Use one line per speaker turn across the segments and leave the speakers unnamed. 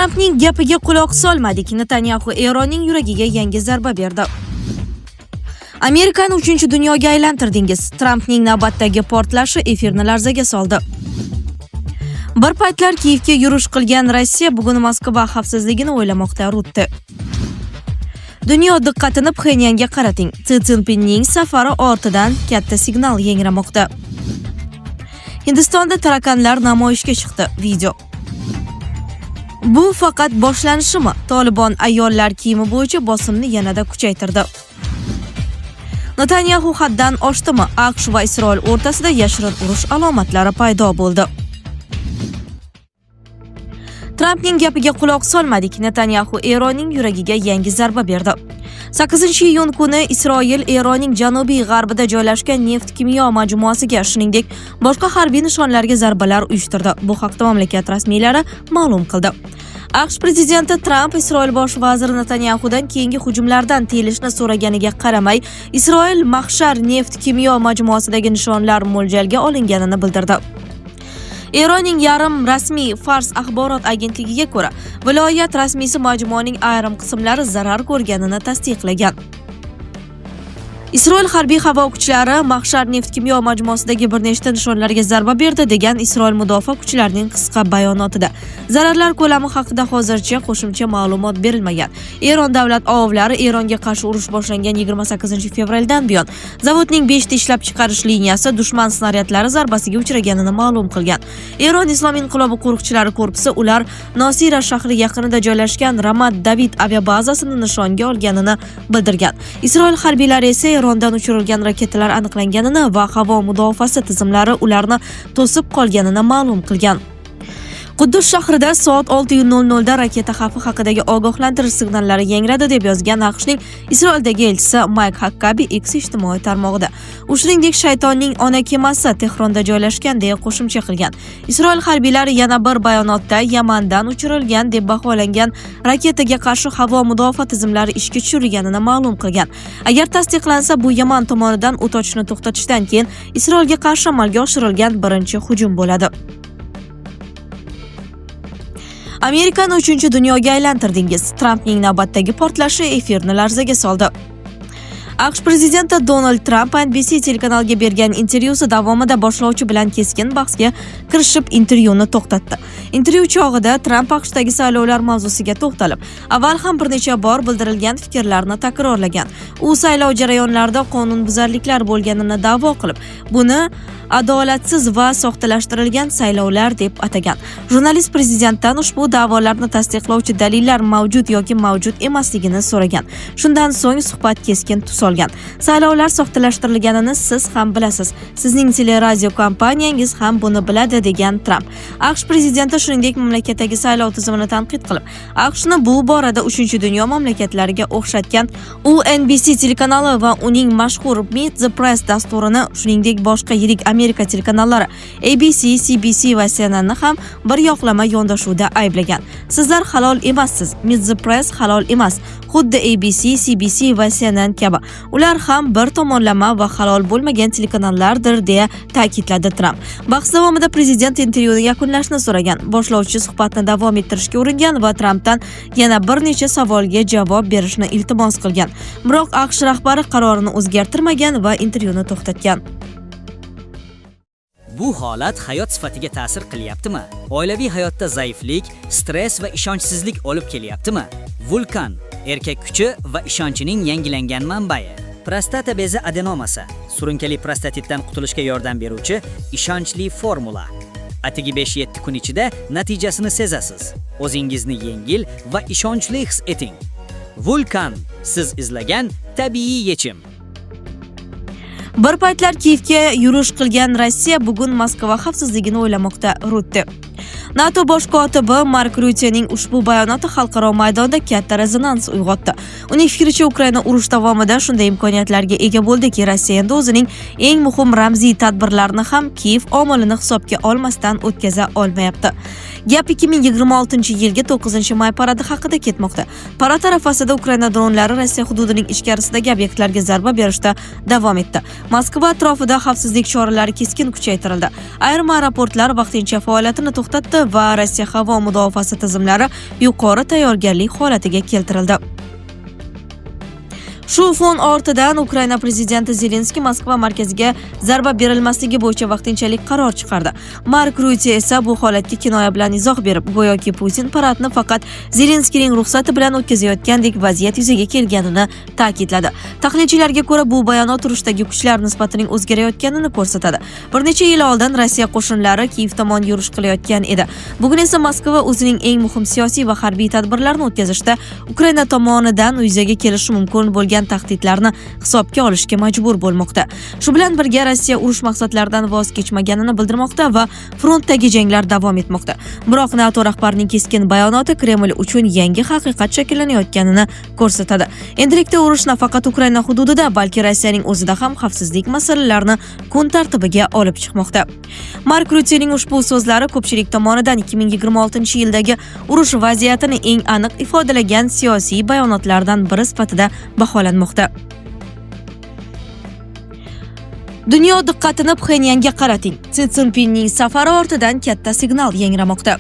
Trampning gapiga quloq solmadik. Netanyaxu Eronning yuragiga yangi zarba berdi. Amerikani uchinchi dunyoga aylantirdingiz. Trampning navbatdagi portlashi efirni larzaga soldi. Bir paytlar Kiyevga yurish qilgan Rossiya bugun Moskva xavfsizligini o'ylamoqda, Rutte. Dunyo diqqatini Pxenyanga qarating. Si Szinpinning safari ortidan katta signal yangramoqda. Hindistonda tarakanlar namoyishga chiqdi. Video. Bu faqat boshlanishimi? Tolibon ayollar kiyimi bo'yicha bosimni yanada kuchaytirdi. Netanyaxu haddan oshdimi? AQSh va Isroil o'rtasida yashirin urush alomatlari paydo bo'ldi. Trampning gapiga quloq solmadik. Netanyaxu Eronning yuragiga yangi zarba berdi. 8-iyun kuni Isroil Eronning janubiy g'arbida joylashgan neft kimyo majmuasiga, shuningdek, boshqa harbiy nishonlarga zarbalar uyushtirdi. Bu haqda mamlakat rasmiylari ma'lum qildi. AQSh prezidenti Tramp Isroil bosh vaziri Netanyaxudan keyingi hujumlardan tiyilishni so'raganiga qaramay, Isroil Mahshar neft kimyo majmuasidagi nishonlar mo'ljalga olinganini bildirdi. Eronning yarim rasmiy Fars axborot agentligiga ko'ra, viloyat rasmiysi majmuaning ayrim qismlari zarar ko'rganini tasdiqlagan. Isroil harbiy havo kuchlari Mahshar neft kimyo majmuasidagi bir nechta nishonlarga zarba berdi, degan Isroil mudofaa kuchlarining qisqa bayonotida. Zararlar ko'lami haqida hozircha qo'shimcha ma'lumot berilmagan. Eron davlat OAVlari Eronga qarshi urush boshlangan 28 fevraldan buyon zavodning 5 ta ishlab chiqarish liniyasi dushman snaryadlari zarbasiga uchraganini ma'lum qilgan. Eron Islom inqilobi qo'riqchilari korpusi ular Nosira shahri yaqinida joylashgan Ramat David aviabazasini nishonga olganini bildirgan. Isroil harbiylari esa Erondan uchirilgan raketalar aniqlanganini va havo mudofaasi tizimlari ularni to'sib qolganini ma'lum qilgan. Quddus shahrida soat 6:00 da raketa xavfi haqidagi ogohlantirish signallari yangradi, deb yozgan AQShning Isroildagi elchisi Mayk Hakkabi X ijtimoiy tarmog'ida. U shuningdek, shaytonning ona kemasi Tehronda joylashgan, deya qo'shimcha qilgan. Isroil harbiylari yana bir bayonotda Yamandan uchirilgan deb baholangan raketaga qarshi havo mudofaa tizimlari ishga tushirilganini ma'lum qilgan. Agar tasdiqlansa, bu Yaman tomonidan o't ochishni to'xtatishdan keyin Isroilga qarshi amalga oshirilgan birinchi hujum bo'ladi. Amerikani uchinchi dunyoga aylantirdingiz. Trampning navbatdagi portlashi efirni larzaga soldi. AQSh prezidenti Donald Tramp NBC telekanaliga bergan intervyusi davomida boshlovchi bilan keskin bahsga kirishib, intervyuni to'xtatdi. Intervyu chog'ida Tramp AQShdagi saylovlar mavzusiga to'xtalib, avval ham bir necha bor bildirilgan fikrlarni takrorlagan. U saylov jarayonlarida qonunbuzarliklar bo'lganini da'vo qilib, buni adolatsiz va soxtalashtirilgan saylovlar deb atagan. Jurnalist prezidentdan ushbu da'volarni tasdiqlovchi dalillar mavjud yoki mavjud emasligini so'ragan. Shundan so'ng suhbat keskin tus olgan. Saylovlar soxtalashtirilganini siz ham bilasiz. Sizning teleradio kompaniyangiz ham buni biladi, degan Tramp. AQSh prezidenti shuningdek mamlakatdagi saylov tizimini tanqid qilib, AQShni bu borada uchinchi dunyo mamlakatlariga o'xshatgan. U NBC telekanali va uning mashhur Meet the Press dasturini, shuningdek boshqa yirik Amerika telekanallari ABC, CBS va CNNni ham bir yoqlama yondashuvda ayblagan. Sizlar halol emassiz. Meet the Press halol emas. Xuddi ABC, CBS va CNN kabi. Ular ham bir tomonlama va halol bo'lmagan telekanallardir, deya ta'kidladi Tramp. Bahs davomida prezident intervyuni yakunlashni so'ragan. Boshlovchi suhbatni davom ettirishga uringan va Trampdan yana bir necha savolga javob berishni iltimos qilgan. Biroq AQSh rahbari qarorini o'zgartirmagan va intervyuni to'xtatgan.
Bu holat hayot sifatiga ta'sir qilyaptimi? Oilaviy hayotda zaiflik, stress va ishonchsizlik olib kelyaptimi? Vulkan erkak kuchi va ishonchining yangilangan manbai. Prostata bezi adenomasi, surunkali prostatitdan qutulishga yordam beruvchi ishonchli formula. Atigi 5-7 kun ichida natijasini sezasiz. O'zingizni yengil va ishonchli his eting. Vulkan siz izlagan tabiiy yechim.
Bir paytlar Kiyevga yurish qilgan Rossiya bugun Moskva xavfsizligini o'ylamoqda, Rutte. NATO bosh kotibi Mark Ryuttening ushbu bayonoti xalqaro maydonda katta rezonans uyg'otdi. Uning fikricha, Ukraina urush davomida shunday imkoniyatlarga ega bo'ldiki, Rossiya endi o'zining eng muhim ramziy tadbirlarini ham Kiyev omilini hisobga olmasdan o'tkaza olmayapti. Gap 2026-yilgi 9-may paradi haqida ketmoqda. Parad arafasida Ukraina dronlari Rossiya hududining ichkarisidagi obyektlarga zarba berishda davom etdi. Moskva atrofida xavfsizlik choralari keskin kuchaytirildi. Ayrim aeroportlar vaqtincha faoliyatini to'xtatdi va Rossiya havo mudofaasi tizimlari yuqori tayyorgarlik holatiga keltirildi. Shu fon ortidan Ukraina prezidenti Zelenskiy Moskva markaziga zarba berilmasligi bo'yicha vaqtinchalik qaror chiqardi. Mark Rutte esa bu holatga kinoya bilan izoh berib, go'yoki Putin paradni faqat Zelenskiyning ruxsati bilan o'tkazayotgandek vaziyat yuzaga kelganini ta'kidladi. Tahlilchilarga ko'ra, bu bayonot urushdagi kuchlar nisbatining o'zgarayotganini ko'rsatadi. Bir necha yil oldin Rossiya qo'shinlari Kiyev tomon yurish qilayotgan edi. Bugun esa Moskva o'zining eng muhim siyosiy va harbiy tadbirlarini o'tkazishda Ukraina tomonidan yuzaga kelishi mumkin bo'lgan tahdidlarni hisobga olishga majbur bo'lmoqda. Shu bilan birga Rossiya urush maqsadlaridan voz kechmaganini bildirmoqda va frontdagi janglar davom etmoqda. Biroq NATO rahbarining keskin bayonoti Kreml uchun yangi haqiqat shakllanayotganini ko'rsatadi. Endilikda urush nafaqat Ukraina hududida, balki Rossiyaning o'zida ham xavfsizlik masalalarini kun tartibiga olib chiqmoqda. Mark Ruttening ushbu so'zlari ko'pchilik tomonidan 2026-yildagi urush vaziyatini eng aniq ifodalagan siyosiy bayonotlardan biri sifatida baholanmoqda. Dunyo diqqatini Pxenyanga qarating. Si Szinpinning safari ortidan katta signal yangramoqda.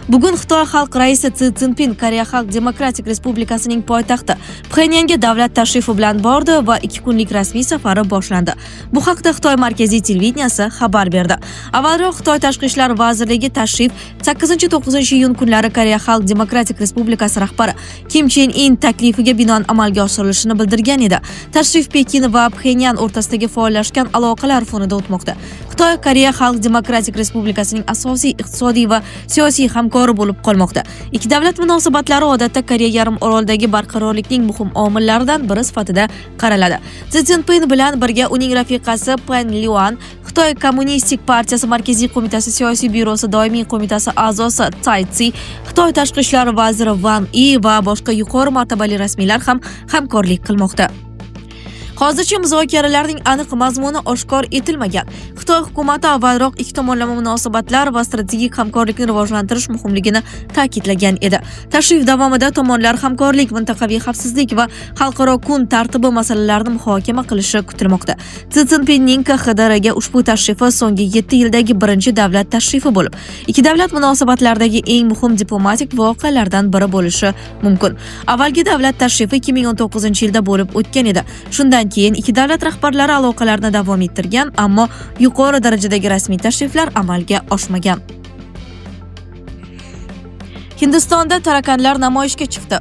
Bugun Xitoy xalq raisi Si Szinpin Koreya Xalq Demokratik Respublikasining poytaxti Pxenyanga davlat tashrifi bilan bordi va 2 kunlik rasmiy safari boshlandi. Bu haqda Xitoy markaziy televideniyasi xabar berdi. Avvalroq Xitoy tashqi ishlar vazirligi tashrif 8-9 iyun kunlari Koreya Xalq Demokratik Respublikasi rahbari Kim Chen In taklifiga binoan amalga oshirilishini bildirgan edi. Tashrif Pekin va Pxenyan o'rtasidagi faollashgan aloqalar fonida o'tmoqda. Xitoy Koreya Xalq Demokratik Respublikasining asosiy iqtisodiy va siyosiy hamkori bo'lib qolmoqda. Ikki davlat munosabatlari odatda Koreya yarim orolidagi barqarorlikning muhim omillaridan biri sifatida qaraladi. Si Szinpin bilan birga uning rafiqasi Pen Liuan, Xitoy Kommunistik partiyasi Markaziy qo'mitasi siyosiy byurosi doimiy qo'mitasi a'zosi Tsai Tsi, Xitoy tashqi ishlar vaziri Van I va boshqa yuqori martabali rasmiylar ham hamkorlik qilmoqda. Hozircha muzokaralarning aniq mazmuni oshkor etilmagan. Xitoy hukumati avvalroq ikki tomonlama munosabatlar va strategik hamkorlikni rivojlantirish muhimligini ta'kidlagan edi. Tashrif davomida tomonlar hamkorlik, mintaqaviy xavfsizlik va xalqaro kun tartibi masalalarini muhokama qilishi kutilmoqda. Si Szinpinning KXDRga ushbu tashrifi so'nggi 7 yildagi birinchi davlat tashrifi bo'lib, ikki davlat munosabatlaridagi eng muhim diplomatik voqealardan biri bo'lishi mumkin. Avvalgi davlat tashrifi 2019-yilda bo'lib o'tgan edi. Shundan keyin ikki davlat rahbarlari aloqalarni davom ettirgan, ammo yuqori darajadagi rasmiy tashriflar amalga oshmagan. Hindistonda tarakanlar namoyishga chiqdi.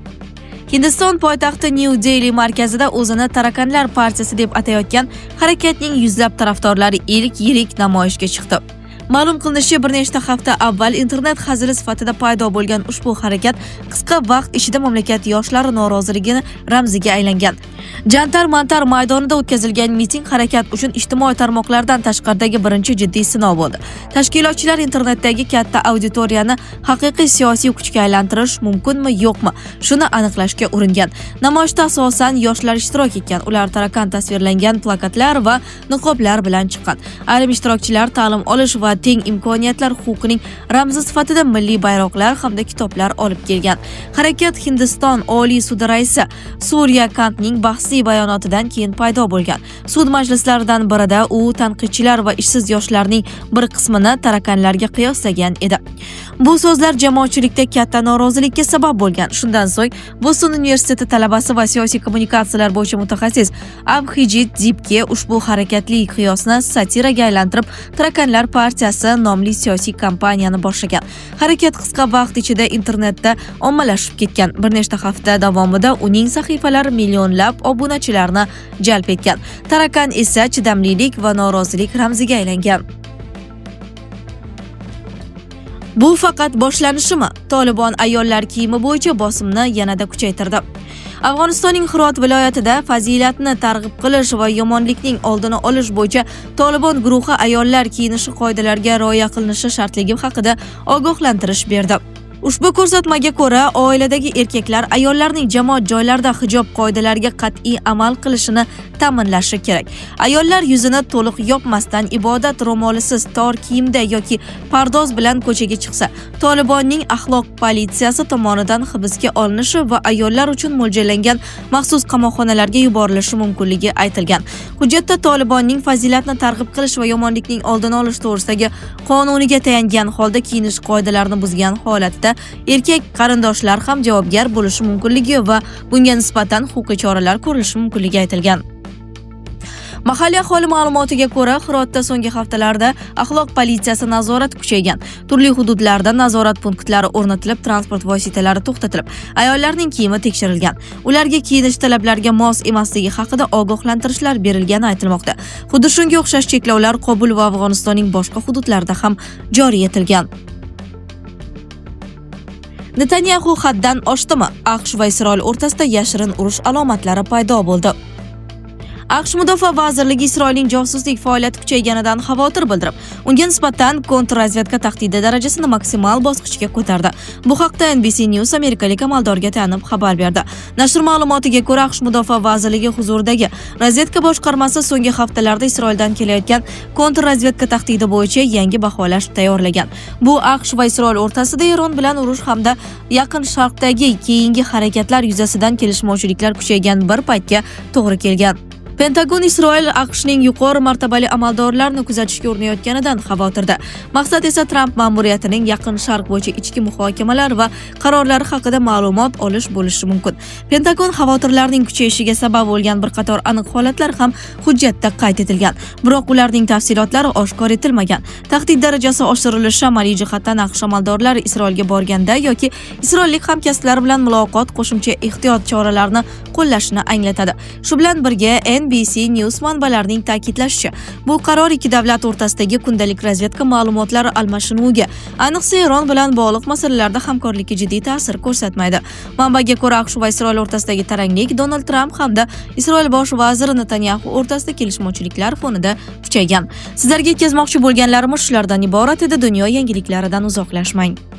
Hindiston poytaxti Nyu Deli markazida o'zini Tarakanlar partiyasi deb atayotgan harakatning yuzlab tarafdorlari ilk yirik namoyishga chiqdi. Ma'lum qilinishicha, bir nechta hafta avval internet hazili sifatida paydo bo'lgan ushbu harakat qisqa vaqt ichida mamlakat yoshlari noroziligini ramziga aylangan. Jantar Mantar maydonida o'tkazilgan miting harakat uchun ijtimoiy tarmoqlardan tashqaridagi birinchi jiddiy sinov bo'ldi. Tashkilotchilar internetdagi katta auditoriyani haqiqiy siyosiy kuchga aylantirish mumkinmi, yo'qmi, shuni aniqlashga uringan. Namoyishda asosan yoshlar ishtirok etgan. Ular tarakan tasvirlangan plakatlar va niqoblar bilan chiqqan. Ayrim ishtirokchilar ta'lim olish va teng imkoniyatlar huquqining ramzi sifatida milliy bayroqlar hamda kitoblar olib kelgan. Harakat Hindiston Oliy sudi raisi Surya Kantning bahsli bayonotidan keyin paydo bo'lgan. Sud majlislaridan birida u tanqidchilar va ishsiz yoshlarning bir qismini tarakanlarga qiyoslagan edi. Bu so'zlar jamoatchilikda katta norozilikka sabab bo'lgan. Shundan so'ng Boston universiteti talabasi va siyosiy kommunikatsiyalar bo'yicha mutaxassis Abhijit Dipke ushbu harakatli qiyosni satiraga aylantirib, Tarakanlar partiyasi nomli siyosiy kampaniyani boshlagan. Harakat qisqa vaqt ichida internetda ommalashib ketgan. Bir nechta hafta davomida uning sahifalari millionlab obunachilarni jalb etgan. Tarakan esa chidamlilik va norozilik ramziga aylangan. Bu faqat boshlanishimi? Tolibon ayollar kiyimi bo'yicha bosimni yanada kuchaytirdi. Afg'onistonning Hirot viloyatida fazilatni targ'ib qilish va yomonlikning oldini olish bo'yicha Tolibon guruhi ayollar kiyinishi qoidalariga rioya qilinishi shartligi haqida ogohlantirish berdi. Ushbu ko'rsatmaga ko'ra, oiladagi erkaklar ayollarning jamoat joylarida hijob qoidalariga qat'iy amal qilishini ta'minlashi kerak. Ayollar yuzini to'liq yopmasdan, ibodat ro'molisiz, tor kiyimda yoki pardoz bilan ko'chaga chiqsa, Tolibonning axloq politsiyasi tomonidan hibsga olinishi va ayollar uchun mo'ljallangan maxsus qamoqxonalarga yuborilishi mumkinligi aytilgan. Hujjatda Tolibonning fazilatni targ'ib qilish va yomonlikning oldini olish to'g'risidagi qonuniga tayangan holda kiyinish qoidalarini buzgan holatda erkak qarindoshlar ham javobgar bo'lishi mumkinligi va bunga nisbatan huquqiy choralar ko'rilishi mumkinligi aytilgan. Mahalliy aholi ma'lumotiga ko'ra, Hirotda so'nggi haftalarda axloq politsiyasi nazorati kuchaygan. Turli hududlarda nazorat punktlari o'rnatilib, transport vositalari to'xtatilib, ayollarning kiyimi tekshirilgan. Ularga kiyinish talablariga mos emasligi haqida ogohlantirishlar berilgani aytilmoqda. Xuddi shunga o'xshash cheklovlar Qobul va Afg'onistonning boshqa hududlarida ham joriy etilgan. Netanyaxu haddan oshdimi? AQSh va Isroil o'rtasida yashirin urush alomatlari paydo bo'ldi. AQSh mudofaa vazirligi Isroilning josuslik faoliyati kuchayganidan xavotir bildirib, unga nisbatan kontrrazvedka tahdidi darajasini maksimal bosqichga ko'tardi. Bu haqda NBC News amerikalik amaldorga tayanib xabar berdi. Nashr ma'lumotiga ko'ra, AQSh mudofaa vazirligi huzuridagi razvedka boshqarmasi so'nggi haftalarda Isroildan kelayotgan kontrrazvedka tahdidi bo'yicha yangi baholash tayyorlagan. Bu AQSh va Isroil o'rtasida Eron bilan urush hamda Yaqin Sharqdagi keyingi harakatlar yuzasidan kelishmovchiliklar kuchaygan bir paytga to'g'ri kelgan. Pentagon Isroil AQShning yuqori martabali amaldorlarini kuzatishga urinayotganidan xavotirda. Maqsad esa Tramp ma'muriyatining Yaqin Sharq bo'yicha ichki muhokamalar va qarorlari haqida ma'lumot olish bo'lishi mumkin. Pentagon xavotirlarning kuchayishiga sabab bo'lgan bir qator aniq holatlar ham hujjatda qayd etilgan. Biroq ularning tafsilotlari oshkor etilmagan. Tahdid darajasi oshirilishi amaliy jihatdan AQSh amaldorlari Isroilga borganda yoki isroillik hamkasblari bilan muloqot qo'shimcha ehtiyot choralarini qo'llashini anglatadi. Shu bilan birga, NBC News manbalarining ta'kidlashicha, bu qaror ikki davlat o'rtasidagi kundalik razvedka ma'lumotlari almashinuviga, ayniqsa Eron bilan bog'liq masalalarda hamkorlikka jiddiy ta'sir ko'rsatmaydi. Manbaga ko'ra, AQSh va Isroil o'rtasidagi taranglik Donald Tramp hamda Isroil bosh vaziri Netanyaxu o'rtasida kelishmovchiliklar fonida kuchaygan. Sizlarga yetkazmoqchi bo'lganlarimiz shulardan iborat edi. Dunyo yangiliklaridan uzoqlashmang.